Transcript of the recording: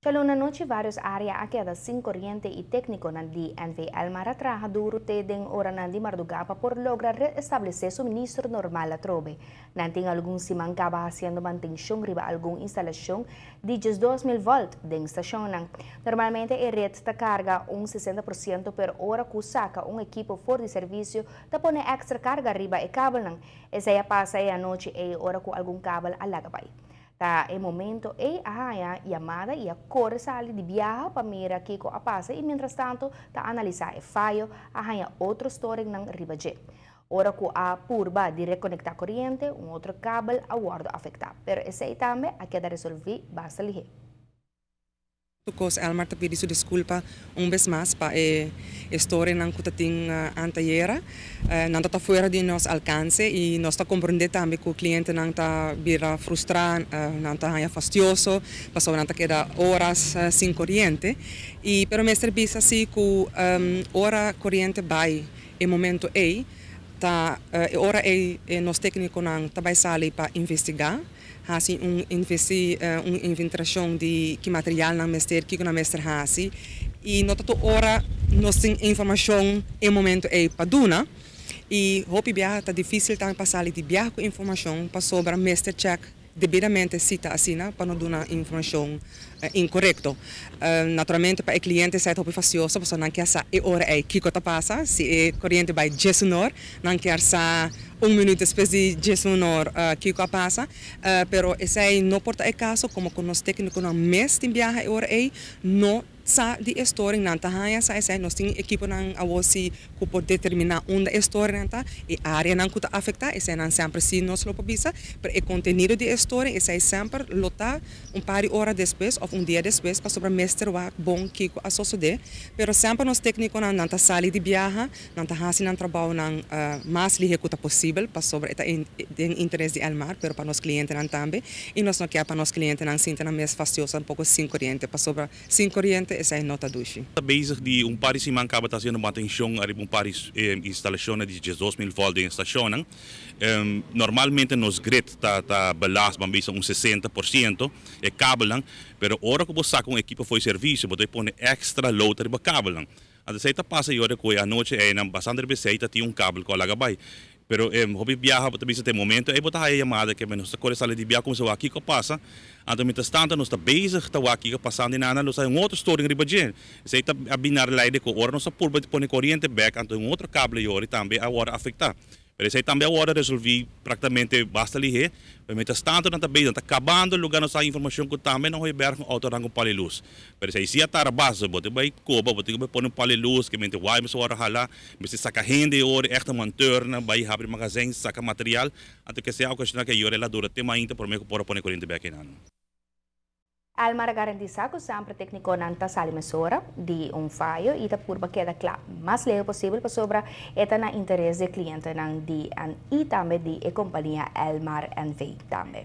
Djaluna anochi vários área a keda sin koriente i téknikonan di NV Elmar a traha duru te den oranan di mardugá pa por logra reestablesé suministro normal atrobe. Nan tin algun siman kaba hasiendo mantenshon riba algun instalashon di 12.000 vòlt den stashonnan. Normalmente e ret ta karga un 60% pero ora ku saka un ekipo for di servisio ta pone èkstra karga riba e kabelnan. Esei a pasa e anochi ei ora ku algun kabel a laga bai. Ta e momento ei a haña yamada i a kore sali di biaha pa mira kiko a pasa i mientrastantu ta analisá e fayo, a haña otro storingnan riba dje. Ora ku a purba di rekonektá koriente, un otro kabel a wòrdu afektá, pero esei tambe a keda resolví basta lihé. Kos Elmar ta pidi su diskulpa un bes mas pa e storianan ku ta tin antayera. Nan ta ta fuera di nos alkanse i nos ta komprendé tambe ku klientenan ta bira frustrá, nan ta haña fastioso pasobra nan ta keda oras sin koriente. I pero mester bisa si ku ora koriente bai e momento ei ta e ora ei nos téknikonan ta bai sali pa investigá. Hasi un investi un inventrashon di ki material nan mester, kiko nan mester hasi i no ta tur ora nos tin e informashon e momento ei pa duna i hopi biaha ta difisil tambe pa sali di biaha ku informashon pasobra mester chèk debidamente si ta asina pa no duna informashon inkorekto. Naturalmente pa e kliente esei ta hopi fastioso pasobra nan kier sa e ora ei kiko ta pasa, si e koriente bai djesunor nan kier sa un minuut despues di djesunor kiko a pasa, pero esei no por ta e kaso komo ku nos teknikonan mes tin biaha e ora ei no sa di e storing, nan ta haña sa esei, nos tin ekiponan awor si ku por determiná unda e storingnan ta, e áreanan ku ta afektá, eseinan semper si nos lo por bisa, pero e kontenido di e storing esei semper lo ta un par di ora despues òf un dia despues pasobra mester wak bon kiko a sosodé. Pero semper nos téknikonan nan ta sali di biaha, nan ta hasi nan trabounan mas lihé ku ta posibel pasobra e ta den interes di Elmar pero pa nos klientenan tambe i nos no kier pa nos klientenan sinti nan mes fastioso tampoko sin koriente pasobra sin koriente esei no ta dushi. Ta bezig di un par di siman kaba ta hasiendo mantenshon ariba un par di instalashonnan di 12.000 volt den e stashonnan. Normalmente nos grid ta ta belast ban bisa un 60% e kabelnan, pero ora ku bo saka un ekipo for di servisio bo ta pone extra load riba kabelnan. Anto esei ta pasa i ora ku e anochi einan basando riba esei ta tin un kabel ku a laga bai. Pero hopi biaha bo ta bisa te momento ei bo ta haya yamada ke nos ta kore sali di biaha kumsa wak kiko a pasa. Anto mientras tanto nos ta bezig ta wak kiko a pasando i nana nos haya un otro storing riba dje. Esei ta a bin na leide ku ora nos a purba di pone koriente bek anto un otro kable yori tambe a wòrdu afektá. Pero esei tambe a wòrdu resolví prákticamente basta lihé. Pero mientras tanto nan ta bezig, nan ta kabando lugá nos haña informashon ku tambe nan Hooiberg un outo ranka un pal di lus. Pero esei si a tarda basta, bo tin bai koba, bo tin ku bai pone un pal di lus, ke mente wai mester wòrdu halá, mester saka hende e ora, ègt monteurnan bai habri magazijn, saka material. Anto kesei a okashoná ku e yora el a dura te mainta promé ku por a pone koriente bèk einan. Elmar a garantisá ku semper téknikonan ta sali mesora di un fayo i ta purba keda kla mas leu posibel pasobra e ta na interes di e klientenan di i tambe di e kompania Elmar NV tambe.